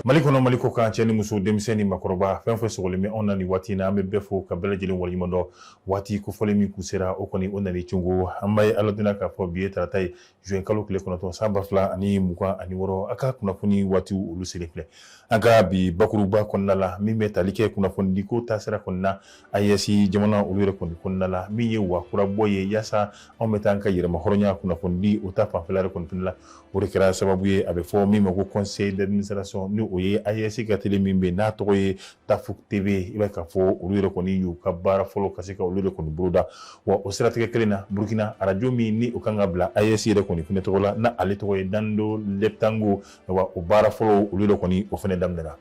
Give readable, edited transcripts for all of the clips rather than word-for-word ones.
Mali kɔnɔ, Mali kɔkan, cɛ ni muso, denmisɛn ni makɔrɔba, fɛn fɛn sɔgɔlen bɛ anw na nin waati in na, an bɛ bɛɛ fo ka bɛɛ lajɛlen waleɲuman dɔn. Waati kofɔlen min kun sera, o kɔni o nana cogo. An b'a ye ala donna k'a fɔ bi ye tarata ye, juin kalo tile 9 san 2026. A ka kunnafoni waatiw olu selen filɛ. An ka bi bakuruba kɔnɔna la, min bɛ tali kɛ kunnafonidiko taasira kɔnɔna AES jamana olu yɛrɛ kɔni kɔnɔna la, min ye wa kura bɔ ye yaasa anw bɛ taa an ka yɛrɛmahɔrɔnya kunnafonidi o ta fanfɛla yɛrɛ kɔni la, o de kɛra sababu ye a bɛ fɔ min ma ko conseil d'administration, ni o ye AES ka télé min bɛ n'a tɔgɔ ye Tafuk TV. I b'a k'a fɔ olu yɛrɛ kɔni y'u ka baara fɔlɔ ka se ka olu yɛrɛ kɔni boloda. Wa o siratigɛ kelen na, Burukina arajo min ni o kan ka bila AES yɛrɛ kɔni fɛnɛ tɔgɔ la, na ale tɔgɔ ye Dando Liptango, wa o baara fɔlɔ olu yɛrɛ kɔni o fɛnɛ daminɛna.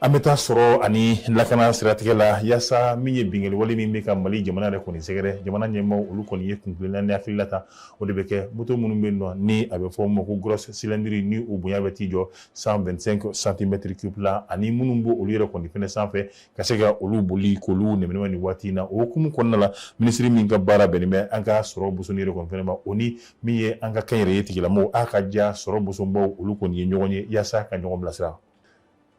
An bɛ taa sɔrɔ ani lakana siratigɛ la, yaasa min ye binkanni wale min bɛ ka Mali jamana yɛrɛ kɔni sɛgɛrɛ, jamana ɲɛmaaw olu kɔni ye kuntilenna ni hakilila ta. O de bɛ kɛ moto minnu bɛ nɔ ni a bɛ fɔ ma ko grosse cylindrée, ni o bonya bɛ t'i jɔ 125 centimètres cube la, ani minnu b'o olu yɛrɛ kɔni fɛnɛ sanfɛ, ka se ka olu boli k'olu nɛmɛnɛmɛ nin waati in na. O hukumu kɔnɔna la, minisiri min ka baara bɛnnen bɛ an ka sɔrɔ bosoni yɛrɛ kɔni fɛnɛ ma, o ni min ye an ka kɛnyɛrɛye tigilamɔgɔw a ka ja sɔrɔ bosonbaw, olu kɔni ye ɲɔgɔn ye yaasa ka ɲɔgɔn bilasira.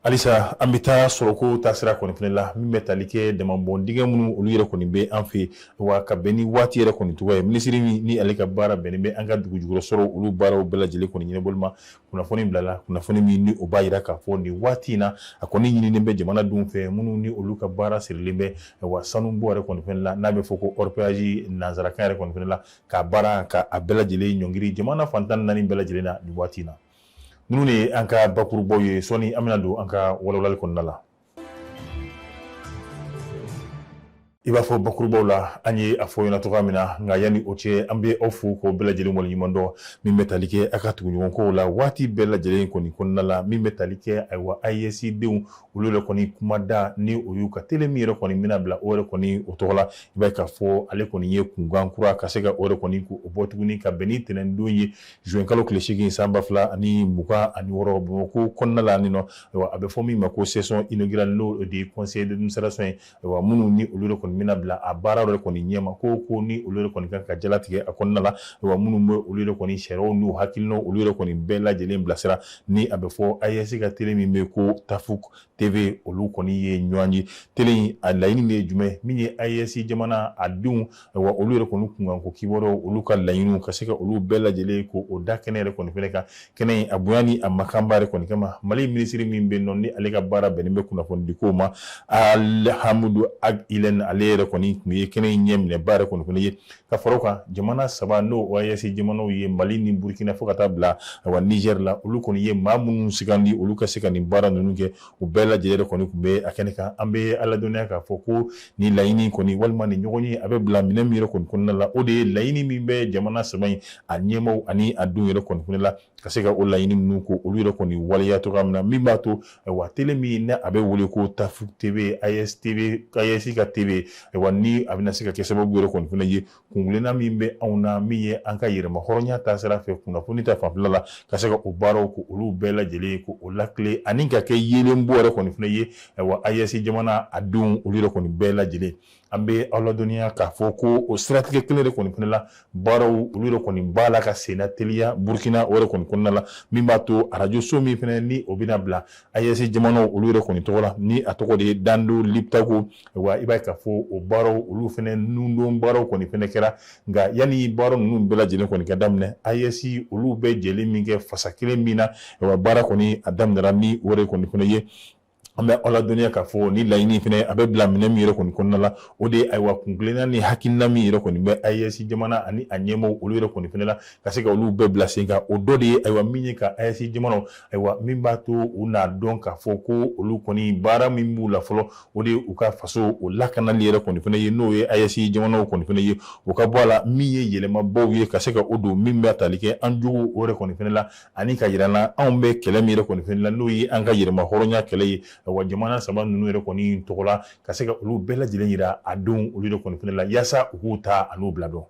Halisa an bɛ taa sɔrɔko taasira kɔni fɛnɛ la, min bɛ tali kɛ damabɔn dingɛ minnu olu yɛrɛ kɔni bɛ an fɛ, wa ka bɛn ni waati yɛrɛ kɔni cogoya ye. Minisiri min ni ale ka baara bɛnnen bɛ an ka dugu jukɔrɔ sɔrɔ olu baaraw bɛɛ lajɛlen kɔni ɲɛnabɔli ma, kunnafoni bilala, kunnafoni min ni o b'a jira k'a fɔ nin waati in na, a kɔni ɲininen bɛ jamanadenw fɛ minnu ni olu ka baara sirilen bɛ wa sanubɔ yɛrɛ kɔni fɛnɛ la, n'a bɛ fɔ ko orpaillage nansarakan yɛrɛ kɔni fɛnɛ la, ka baara ka a bɛɛ lajɛlen ɲɔngiri jamana fan 14 bɛɛ lajɛlen na nin waati in na. Ninnu de ye an ka bakurubaw ye. Sɔɔni an bɛna don an ka walawalali kɔnɔna la. I b'a fɔ bakurubaw la an ye a fɔ ɲɛna cogoya min na, nka yanni o cɛ, an bɛ aw fo k'aw bɛɛ lajɛlen waleɲuman dɔn, min bɛ tali kɛ a ka tuguɲɔgɔnkow la waati bɛɛ lajɛlen kɔni kɔnɔna la, min bɛ tali kɛ ayiwa AES denw olu yɛrɛ kɔni kumada, ni o y'u ka télé min yɛrɛ kɔni bɛna bila o yɛrɛ kɔni o tɔgɔ la. I b'a ye k'a fɔ ale kɔni ye kunkan kura ka se ka o yɛrɛ kɔni k'o bɔ tuguni ka bɛn ni tɛnɛndon ye, juin kalo tile 8 san 2026, Bamakɔ kɔnɔna la nin nɔ. Ayiwa, a bɛ fɔ min ma ko session inaugurale, n'o de ye conseil d'administration ye, ayiwa minnu ni olu yɛrɛ kɔni bɛna bila a baara yɛrɛ kɔni ɲɛma, ko ni olu yɛrɛ kɔni kan ka jalatigɛ a kɔnɔna la, ayiwa minnu bɛ olu yɛrɛ kɔni sariyaw n'u hakilinaw olu yɛrɛ kɔni bɛɛ lajɛlen bilasira, ni a bɛ fɔ AES ka télé min bɛ ko Tafuk TV, olu kɔni ye ɲɔgɔn ye. Télé in a laɲini de ye jumɛn? Min ye AES jamana a denw, ayiwa olu yɛrɛ kɔni kunkanko kibaruyaw, olu ka laɲiniw ka se ka olu bɛɛ lajɛlen ko o da kɛnɛ yɛrɛ kɔni fɛnɛ kan. Kɛnɛ in a bonya ni a makanba yɛrɛ kɔni kama, Mali minisiri min bɛ nɔ ni ale ka baara bɛnnen bɛ kunnafonidiko ma, Alhamudu Ag Ilɛn, ale yɛrɛ kɔni tun ye kɛnɛ in ɲɛminɛba yɛrɛ kɔni fɛnɛ ye. Ka fara o kan, jamana saba n'o AES jamanaw ye, Mali ni Burukina fo ka taa bila ayiwa Niger la, olu kɔni ye maa minnu sugandi olu ka se ka nin baara ninnu kɛ, u bɛɛ lajɛlen yɛrɛ kɔni tun bɛ a kɛnɛ kan. An bɛ a ladɔnniya k'a fɔ ko nin laɲini kɔni walima nin ɲɔgɔn ye, a bɛ bila minɛn min yɛrɛ kɔni kɔnɔna la, o de ye laɲini min bɛ jamana saba in a ɲɛmaaw ani a denw yɛrɛ kɔni fɛnɛ la, ka se ka o laɲini ninnu ko olu yɛrɛ kɔni waleya cogoya min na, min b'a to ayiwa télé min n'a a bɛ wele ko Tafuk TV, AES TV, AES ka TV, ayiwa ni a bɛna se ka kɛ sababu yɛrɛ kɔni fɛnɛ ye kunkilenna min bɛ anw na, min ye an ka yɛrɛmahɔrɔnya taasira fɛ kunnafoni ta fanfɛla la, ka se ka o baaraw ko olu bɛɛ lajɛlen ko o lakile ani ka kɛ yeelenbɔ yɛrɛ kɔni fɛnɛ ye ayiwa AES jamana a denw olu yɛrɛ kɔni bɛɛ lajɛlen. An bɛ aw ladɔnniya k'a fɔ ko o siratigɛ kelen de kɔni fɛnɛ la, baaraw olu yɛrɛ kɔni b'a la ka senna teliya Burukina o yɛrɛ kɔni kɔnɔna la, min b'a to arajoso min fɛnɛ ni o bɛna bila AES jamanaw olu yɛrɛ kɔni tɔgɔ la, ni a tɔgɔ de ye Dando Liptako. Wa i b'a ye k'a fɔ o baaraw olu fɛnɛ nundon baaraw kɔni fɛnɛ kɛra. Nka yanni baara ninnu bɛɛ lajɛlen kɔni ka daminɛ, AES olu bɛ jɛlen min kɛ fasa kelen min na, wa baara kɔni a daminɛra ni o yɛrɛ kɔni fɛnɛ ye. An bɛ aw ladɔnniya k'a fɔ ni laɲini fɛnɛ a bɛ bila minɛn min yɛrɛ kɔni kɔnɔna la, o de ye ayiwa kunkilenna ni hakilina min yɛrɛ kɔni bɛ AES jamana ani a ɲɛmaaw olu yɛrɛ kɔni fɛnɛ la, ka se ka olu bɛɛ bila sen kan. O dɔ de ye ayiwa min ye ka AES jamanaw, ayiwa min b'a to u n'a dɔn k'a fɔ ko olu kɔni baara min b'u la fɔlɔ, o de ye u ka faso o lakanali yɛrɛ kɔni fɛnɛ ye, n'o ye AES jamanaw kɔni fɛnɛ ye. O ka bɔ a la, min ye yɛlɛmabaw ye ka se ka o don, min bɛ tali kɛ an jugu o yɛrɛ kɔni fɛnɛ la, ani ka yira na anw bɛ kɛlɛ min yɛrɛ kɔni fɛnɛ la, n'o ye an ka yɛrɛmahɔrɔnya kɛlɛ ye, wa jamana saba ninnu yɛrɛ kɔni tɔgɔ la, ka se ka olu bɛɛ lajɛlen yira a denw olu yɛrɛ kɔni fɛnɛ la, yaasa u k'u ta an'u bila dɔn.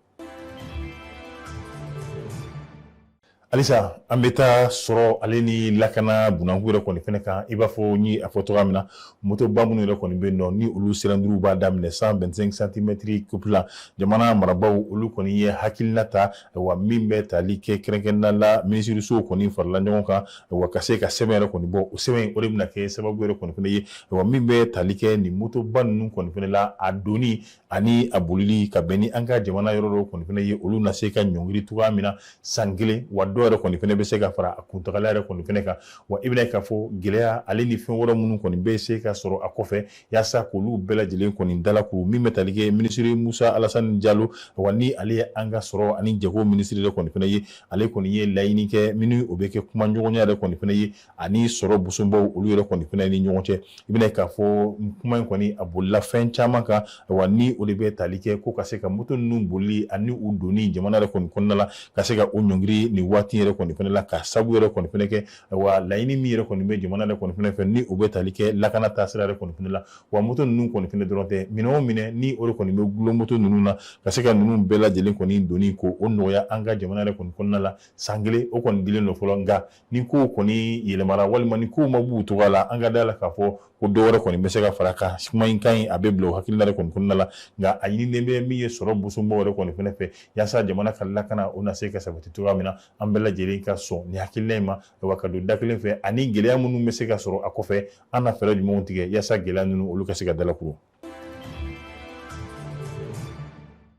Halisa an bɛ taa sɔrɔ ale ni lakana bunakun yɛrɛ kɔni fɛnɛ kan. I b'a fɔ n ye a fɔ cogoya min na, motoba minnu yɛrɛ kɔni bɛ yen nɔ, ni olu cylindre b'a daminɛ 125 centimètres cube la, jamana marabaaw olu kɔni ye hakilina ta, wa min bɛ tali kɛ kɛrɛnkɛrɛnnenya la, minisirisow kɔni farala ɲɔgɔn kan wa ka se ka sɛbɛn yɛrɛ kɔni bɔ. O sɛbɛn o de bɛna kɛ sababu yɛrɛ kɔni fɛnɛ ye, wa min bɛ tali kɛ nin motoba ninnu kɔni fɛnɛ la, a donni ani a bolili ka bɛn ni an ka jamana yɔrɔ dɔw kɔni fɛnɛ ye, olu na se ka ɲɔngiri cogoya min na san kelen, wa dɔw yɛrɛ kɔni fɛnɛ bɛ se ka fara a kuntagala yɛrɛ kɔni fɛnɛ kan. Wa i bɛna k'a fɔ gɛlɛya ale ni fɛn wɛrɛ minnu kɔni bɛ se ka sɔrɔ a kɔfɛ, yaasa k'olu bɛɛ lajɛlen kɔni dalakuru. Min bɛ tali kɛ minisiri Musa Alasani Jalo, wa ni ale ye an ka sɔrɔ ani jago minisiri yɛrɛ kɔni fɛnɛ ye, ale kɔni ye laɲini kɛ minnu o bɛ kɛ kumaɲɔgɔnya yɛrɛ kɔni fɛnɛ ye ani sɔrɔ bosonbaw olu yɛrɛ kɔni fɛnɛ ni ɲɔgɔn cɛ. I bɛna k'a fɔ kuma in kɔni a bolila fɛn caman kan, wa ni o de bɛ tali kɛ ko ka se ka moto ninnu bolili ani u donni jamana yɛrɛ kɔni kɔnɔna la, ka se ka o ɲɔngiri nin waati yɛrɛ kɔni fɛnɛ la, ka sabu yɛrɛ kɔni fɛnɛ kɛ, wa laɲini min yɛrɛ kɔni bɛ jamana yɛrɛ kɔni fɛnɛ fɛ, ni o bɛ tali kɛ lakana taasira yɛrɛ kɔni fɛnɛ la. Wa moto ninnu kɔni fɛnɛ dɔrɔn tɛ, minɛn o minɛn ni o de kɔni bɛ gulon moto ninnu na, ka se ka ninnu bɛɛ lajɛlen kɔni donni ko o nɔgɔya an ka jamana yɛrɛ kɔni kɔnɔna la. San kelen o kɔni dilen don fɔlɔ, nka ni kow kɔni yɛlɛmara walima ni kow ma b'u cogoya la, an ka da la k'a fɔ ko dɔ wɛrɛ kɔni bɛ se ka fara a kan. Kuma in ka ɲi, a bɛ bila o hakilina yɛrɛ kɔni kɔnɔna la, nka a ɲininen bɛ min ye sɔrɔ bosonbaw yɛrɛ kɔni fɛnɛ fɛ, yaasa jamana ka lakana o na se ka sabati cogoya min na, an bɛɛ lajɛlen ka sɔn nin hakilina in ma, wa ka don da kelen fɛ, ani gɛlɛya minnu bɛ se ka sɔrɔ a kɔfɛ, an na fɛɛrɛ jumɛnw tigɛ yaasa gɛlɛya ninnu olu ka se ka dalakuru.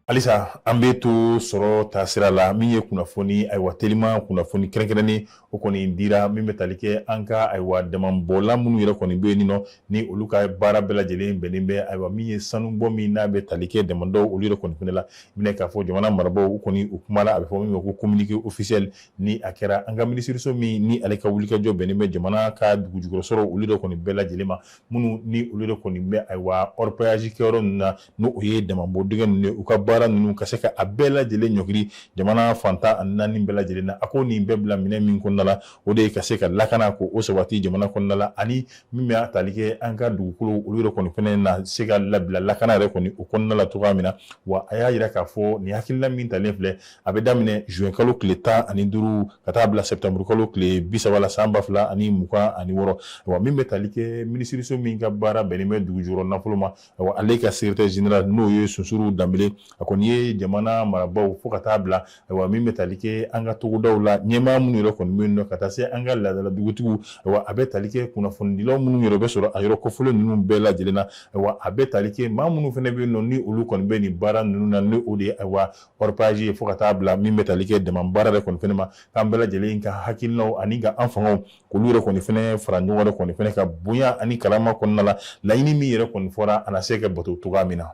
Halisa an bɛ to sɔrɔ taasira la. Min ye kunnafoni, ayiwa, teliman kunnafoni kɛrɛnkɛrɛnnen o kɔni dira, min bɛ tali kɛ an ka, ayiwa, damabɔla minnu yɛrɛ kɔni bɛ yen nɔ, ni olu ka baara bɛɛ lajɛlen bɛnnen bɛ, ayiwa, min ye sanubɔ min n'a bɛ tali kɛ damadaw olu yɛrɛ kɔni fɛnɛ la. I bɛna k'a fɔ jamana marabaaw u kɔni u kumala, a bɛ fɔ min ma ko communiqué officiel, ni a kɛra an ka minisiriso min ni ale ka wulikajɔ bɛnnen bɛ jamana ka dugujukɔrɔ sɔrɔ olu yɛrɛ kɔni bɛɛ lajɛlen ma, minnu ni olu yɛrɛ kɔni bɛ, ayiwa, orpaillage kɛyɔrɔ ninnu na, n'o o ye damabɔ dingɛ ninnu ye, u ka baara ninnu ka se ka a bɛɛ lajɛlen ɲɔngiri jamana fan 14 bɛɛ lajɛlen na. A ko nin bɛɛ bila minɛ min kɔnɔna la, o de ye ka se ka lakana ko o sabati jamana kɔnɔna la, ani min bɛ tali kɛ an ka dugukolo olu yɛrɛ kɔni fɛnɛ na se ka labila lakana yɛrɛ kɔni o kɔnɔna la cogoya min na. Wa a y'a jira k'a fɔ nin hakilina min talen filɛ, a bɛ daminɛ juin kalo tile 15 ka taa bila septembre kalo tile 30 la san 2026. Wa min bɛ tali kɛ minisiriso min ka baara bɛnnen bɛ dugujukɔrɔ nafolo ma, wa ale ka secrétaire général n'o ye Sunsuru Danbele, a kɔni ye jamana marabaaw fo ka taa bila, wa min bɛ tali kɛ an ka togodaw la ɲɛmaa minnu yɛrɛ kɔni bɛ yen nɔ, ka taa se an ka laadala dugutigiw, wa a bɛ tali kɛ kunnafonidilaw minnu yɛrɛ bɛ sɔrɔ a yɔrɔ kofɔlen ninnu bɛɛ lajɛlen na, wa a bɛ tali kɛ maa minnu fana bɛ yen nɔ, ni olu kɔni bɛ nin baara ninnu na, ni o de ye, ayiwa, orpaillage ye, fo ka taa bila min bɛ tali kɛ dama baara yɛrɛ kɔni fɛnɛ ma, k'an bɛɛ lajɛlen ka hakilinaw ani ka an fangaw k'olu yɛrɛ kɔni fɛnɛ fara ɲɔgɔn yɛrɛ kɔni fɛnɛ ka bonya ani karama kɔnɔna la, laɲini min yɛrɛ kɔni fɔra a na se ka bato cogoya min na.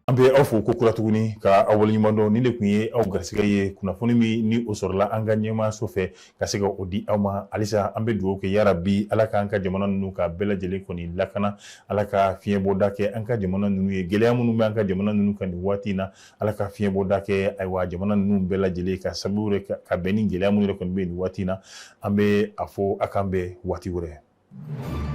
An bɛ aw fo ko kura tuguni ka aw waleɲuman dɔn. Nin de tun ye aw garisɛgɛ ye, kunnafoni min ni o sɔrɔla an ka ɲɛmaaso fɛ ka se ka o di aw ma. Halisa an bɛ dugawu kɛ, yarabi Ala k'an ka jamana ninnu ka bɛɛ lajɛlen kɔni lakana, Ala ka fiɲɛbɔda kɛ an ka jamana ninnu ye. Gɛlɛya minnu bɛ an ka jamana ninnu kan nin waati in na, Ala ka fiɲɛbɔda kɛ, ayiwa, jamana ninnu bɛɛ lajɛlen ka sababu yɛrɛ ka bɛn ni gɛlɛya minnu yɛrɛ kɔni bɛ nin waati in na. An bɛ a fɔ a k'an bɛn waati wɛrɛ.